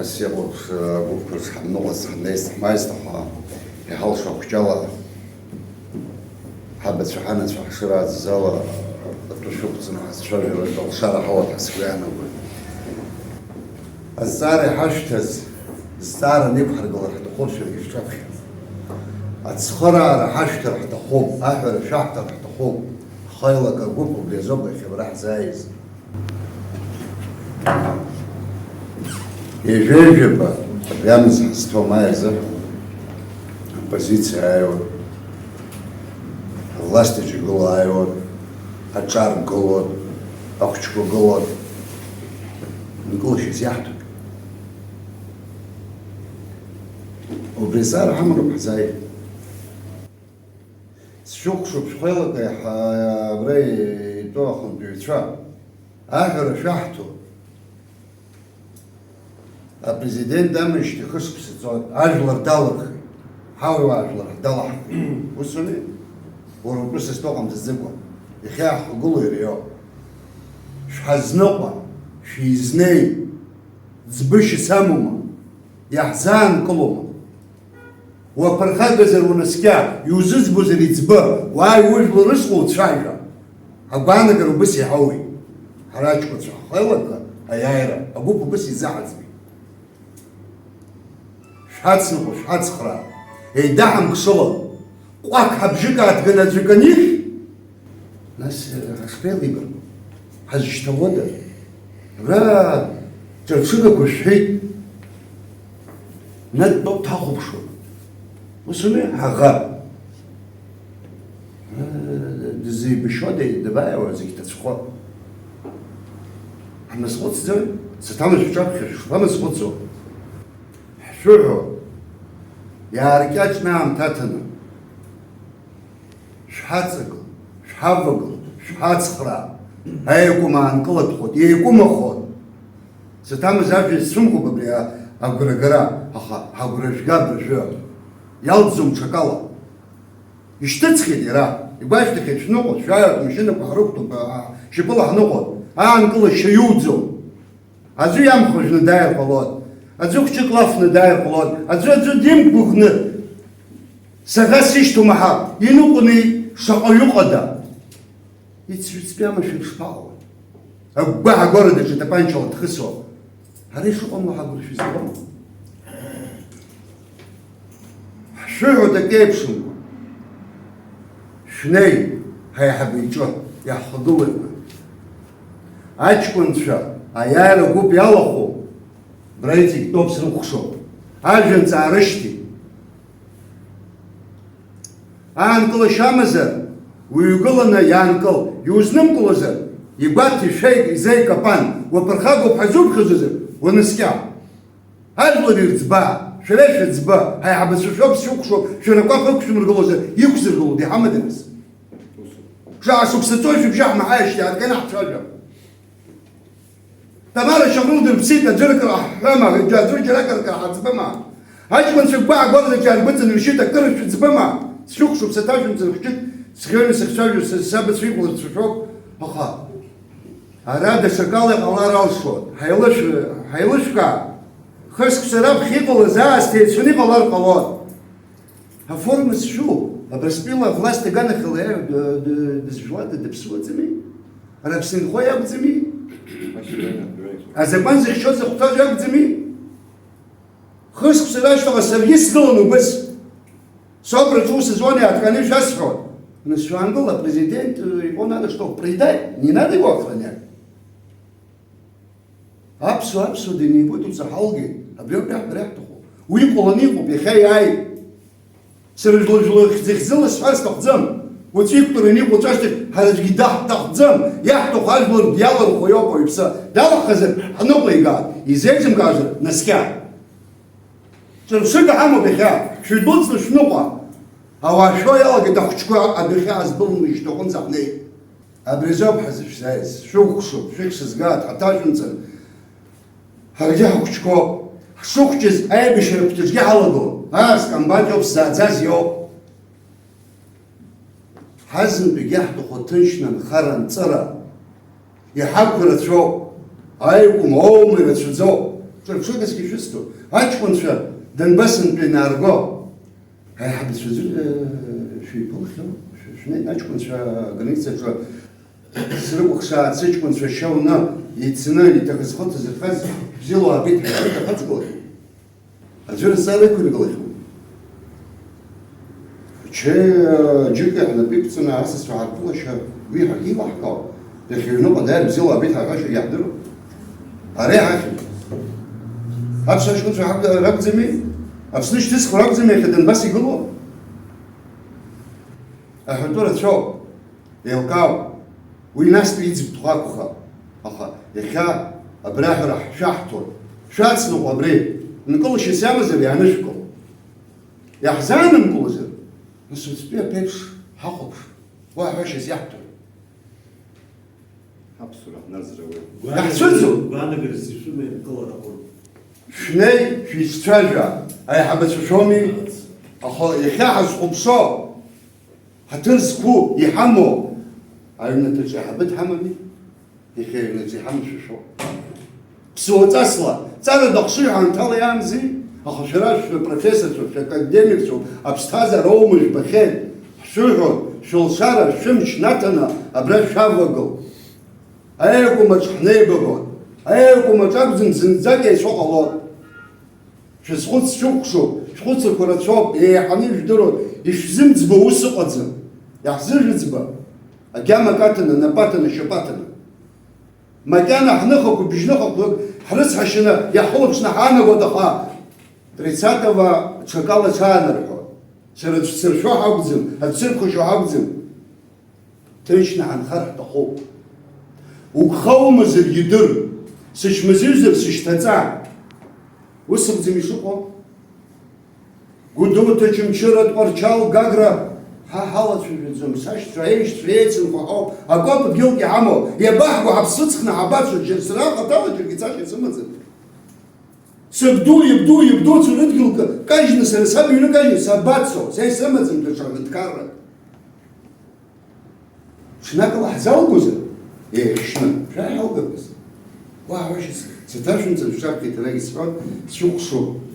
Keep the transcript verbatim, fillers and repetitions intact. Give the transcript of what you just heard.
Ас иҟоу агәыԥқәа рҿы ҳанныҟәаз, ҳаннеиз, ҳмааиз, аха иҳалшо ахәҷала, ҳабацәа, ҳанацәа ҳшырааӡаз ала, атәы шәықәҵны ҳазцәажәалоит, алшара ҳауеит ҳәа сгәы иаанагоит. Азҵаара иҳашәҭаз, зҵаараны иқәҳаргылар ҳҭахуп шәаргьы шәҿаԥхьа. Ацхыраара ҳашәҭар ҳҭахуп, аҳәара шәаҳҭар ҳҭахуп. Ҳхеилак агәыԥ убри азоуп иахьа абра ҳзааиз. Ҩажәа-ҩажәаба абри амза ҳазҭоу амаи азы аоппозициа ааиуан, авласть аҿы игылоу ааиуан, аҿар гылон, ахәыҷқәа гылон, нкылашьас иаҳҭоит. Убри азҵаара ҳамароуп ҳзааит. Сшәыхәшоуп шәхеилак аиҳа-, абра итәоу ахантәаҩцәа. Аҳәара шәаҳҭо. Апрезидент дамижьҭеи хышықәса ҵуан, ажәлар далырхит. Ҳауаажәлар ҳдалаҳхит. Ус ауми? Уара утәы са стәы ҟамҵаӡакәа. Иахьа иаҳхагылоу иара иоуп. Шәҳазныҟәа, шәизнеи, ӡбышьа самоума? Иаҳзаанкылома? Уаԥырхагазар унаскьа, иузыӡбозар иӡбы, уааи ужәлар рышҟа уцәажәа. Агәаанагара убыс иҳауеит. Ҳара аҷкәынцәа ҳхеилакы аиааира агәыԥ убыс изаҳаӡбеит. Шәҳацныҟәо, шәҳацхраа, еидаҳамкшылан, ҟәақ ҳабжьык ааҭганы аӡәы канихь, нас, э, ҳашԥеилибарку? Ҳазшьҭалода? Абра ҿырԥшыгақәа шәҳәеит. Наттәоуп ҳахәаԥшуа. Ус ауми? Ҳаӷа. Э, дызеибашьуада, дабаиауа зегь ҭацәхо? Ҳмазхәыцӡои? Саҭамыз шәҿаԥхьа шәшԥамазхәыцуа? Ҳшәыҳәо, иааркьаҿны аамҭа аҭаны. Шәҳаҵагыл, шәҳавагыл, шәҳацхраа. Аекәым аанкылатәхоит, еикәымахоит. Саҭамыз ажәа исцәымӷуп абри а-, агәрагара, аха ҳагәра жәга абыржәы. Иалҵӡом ҽакала. Ишьҭыҵхьеит иара, игәашьҭахьеит шәныҟәоит, шәааиуеит, машьынақәа ҳрықәтәоуп, а, шьапыла ҳныҟәоит, аанкылашьа иуӡом. Аӡәы иамхәыжәны дааир ҟалоит, аӡәы хәҷык лафны дааир ҟалоит, аӡәы, аӡәы димгәыӷны, саӷа сишьҭоума ҳәа иныҟәони, шаҟаҩ ыҟада? Ицҩыҵтәи амашәыр шԥаҟалои? Агәгәаҳәа агәара даҿы тапанчала дхысуа. Ара ишыҟамло ҳагәыршәа избома? Ҳшәыҳәоит акы еиԥшымкәа. Шәнеи, ҳаиҳабы иҿы иаҳхагылоит уи. Аҷкәынцәа аиааира гәыԥ иалахәу, бара иҵегь тәоуп срыхәшоуп. Ажәҩан ҵаарышьҭит. Аанкылашьа амазар, уҩагыланы иаанкыл, иузнымкылозар, игәаҭ ишәеик, изеикапан, уаԥырхагоуп ҳәа зуԥхьозазар, унаскьа. Ажәлар ирӡба, шәара шәыӡба, ҳаиҳабацәа шәоуп, сшәыкәшоуп, шәара акәаԥ ықәшәмыргылозар, иқәзыргылода, иҳамада нас? Шаашықәсаҵои шәыбжьаҳмаҳаижьҭеи, арганы ҳцәажәап. Тамара Шьамрыл дырԥсит, аӡәыр акыр ҟаҳҳәама, аӡәыр џьаракыр акыр ҳаӡбама? Аҷкәынцәа гәаҳ-гәаҟ зегьы ааргәыҵанаршьеит, акыр шәыӡбама? Сшәыхәшоуп, саҭажәымҵан хәҷык, схьыҩны сыхцәажәо са, сабацәа иҟаларц шәоуп, аха ара даҽакала иҟалар алшоит. Ҳаилышә-, ҳаилышәкаа, хышықәса раԥхьа иҟалаз аасҭа еицәаны иҟалар ҟалоит. Аформа зшәу, Абрыскьыл власть аганахьала иа-, д-, д-, дызжәуада, дыԥсуаӡами? Раԥсынхо иакәӡами? Азакәан зыхьчоз ахәҭаз иакәӡами? Хышықәса рашьҭахь саргьы сгылан убыс. Собраҿы ус зуан, иааҭганы шәасҳәон. Нас шәаангыл, апрезидент, э, его надо что, предать? Не надо его охранять? Аԥсуа, аԥсуа динеигәыдуҵа ҳалгеит, абри ауп иаҳҳәар иаҳҭаху. Уи ҟаланы иҟоуп, иахьа иааит. Сара жәлар-жәлар зыхьӡыла сҳәар сҭахӡам. Уаҵәы иқәтәараны иҟоу ҵәашьҭахь ҳара аӡәгьы даҳҭахӡам. Иаҳҭаху ажәлар диалырхуа иоуп ауаҩԥсы. Далахазар, ҳныҟәигааит, изеиҿымкаазар, наскьа. Ҿырԥшыга ҳамоуп иахьа, шәыдәылҵны шәныҟәа. Ауаа шәо иалагеит ахәыҷқәа адәахьы ҳаздәыланы ишьҭахәынӡа ҳнеит. Абри азоуп ҳазышәзааиз, шәыхәшоуп, шәыхьшьызгааит, ҳаҭажәымҵан. Ҳаргьы ҳахәыҷқәоуп. Ҳшыхәҷыз аибашьра агәҭаҿгьы ҳалагон. Аас, комбат иоуп, сзааӡаз иоуп. Ҳазынтәык иаҳҭаху ҭынчны анхара, анҵыра. Иҳақәу рацәоуп. Аиқәым оума ирацәаӡоуп. Ҿырԥшыгасгьы шәысҭо, аҷкәынцәа Донбассынтәи инаарго аиҳабацәа аӡәыр, э, шәиԥылхьоу, шәы-, шәнеи аҷкәынцәа аграницаҿы срыкәыхшааит, сыҷкәынцәа шьауны ицны иҭахыз зхы ҭазырхаз бзиала уаабеит ҳәа шәыда хаҵгылахьоу. Аӡәыр азҵаара иқәиргылахьоу. Ачеи, џьыки ҳнапы иқәҵаны асасцәа ҳарԥылашьа уи ҳаргьы илаҳкаауп. Иахьа аҩныҟа дааир бзиала уаабеит ҳәа ҳәашьа иаҳдыруам. Ара иҳахьып. Аԥсуа ҷкәынцәа ҳакәда-, ракәӡами? Аԥсны шьҭызхуа ракәӡами иахьа Донбасс игылоу? Аҳәатәы рацәоуп. Еилкаауп. Уи настәи иӡбахә акәхап. Аха иахьа абри аҳәара ҳшәаҳҭоит. Шәацныҟәа абри. Нкылашьас иамазар иаанышәкыл. Иаҳзаанымкылозар, нас уаҵәтәи аԥеиԥш ҳахәаԥш. Уа ҳәашьас иаҳҭоит. Аԥсуара ҳназра уи. Иаҳцәыӡуп. Гәаанагарас ишәымеи анкылара ҟәырк? Шәнеи, шәицәажәа, аиҳабацәа шәоуми? Аха иахьа ҳазхәаԥшуа, ҳаҭыр зқәу, иҳамоу, аҩнаҭаҿы аиҳабы дҳамами? Иахьа аҩнаҿы иҳамоу шәа шәоуп. Ԥсуаҵасла, ҵарада ахшыҩ ҳанҭала иаамзи? Аха шәара шәпрофессорцәоуп, шәакадемикцәоуп, аԥсҭазаара аума жәбахьеит? Ҳшәыҳәоит, шәылшара, шәымч наҭаны абра шәавагыл. Аекәымаҿ ҳнеибабон. Аекәымаҿ акәӡам, зынӡак еицәоу ҟалон. Шәазхәыц, шәыкәхшоуп, шәхәыцрақәа рацәоуп, еиҳаны ижәдыруеит, ишәзымӡбо ус ыҟаӡам. Иаҳзыжәӡба, агьама каҭаны, напы аҭаны, ашьапы аҭаны. Макьана ҳныхақәа, бжьныхақәак ҳрыцҳашьаны иаҳхылаԥшны ҳаанагоит, аха тридцатого ҽакала ҽаанарҳәоит. Сара аӡә сыршәо ҳакәӡам, аӡә сырԥхашьо ҳакәӡам. Ҭынчны ҳанхар ҳҭахуп. Угха умазаргьы дыр, сычмазаҩзар сышьҭаҵа. Ус акәӡам ишыҟоу? Гәдоуҭа, Очамчыра, Тҟәарчал, Гагра, ҳа ҳалацәажәаӡом, сашьцәа, аишьцәа еицынхо ҳауп, акәапа дгьылк иҳамоу, иабаҳго ҳаԥсыцхны ҳабацо, џьара сара хаҭала џьаргьы цашьа сымаӡам. Сабду, иабду, иабдуцәа рыдгьыл ка-, кажьны, сара саб иҩны кажьны, сабацо, са исымаӡам даҽа ҳәынҭқаррак. Ҽнакала ҳзалгозар, еихьшьны, шәара иҳалгақәаз. Уаҳа ҳәашьа саҭашәымҵан, шәҿарҭеит, арагь сҳәон, сшәыхәшоуп.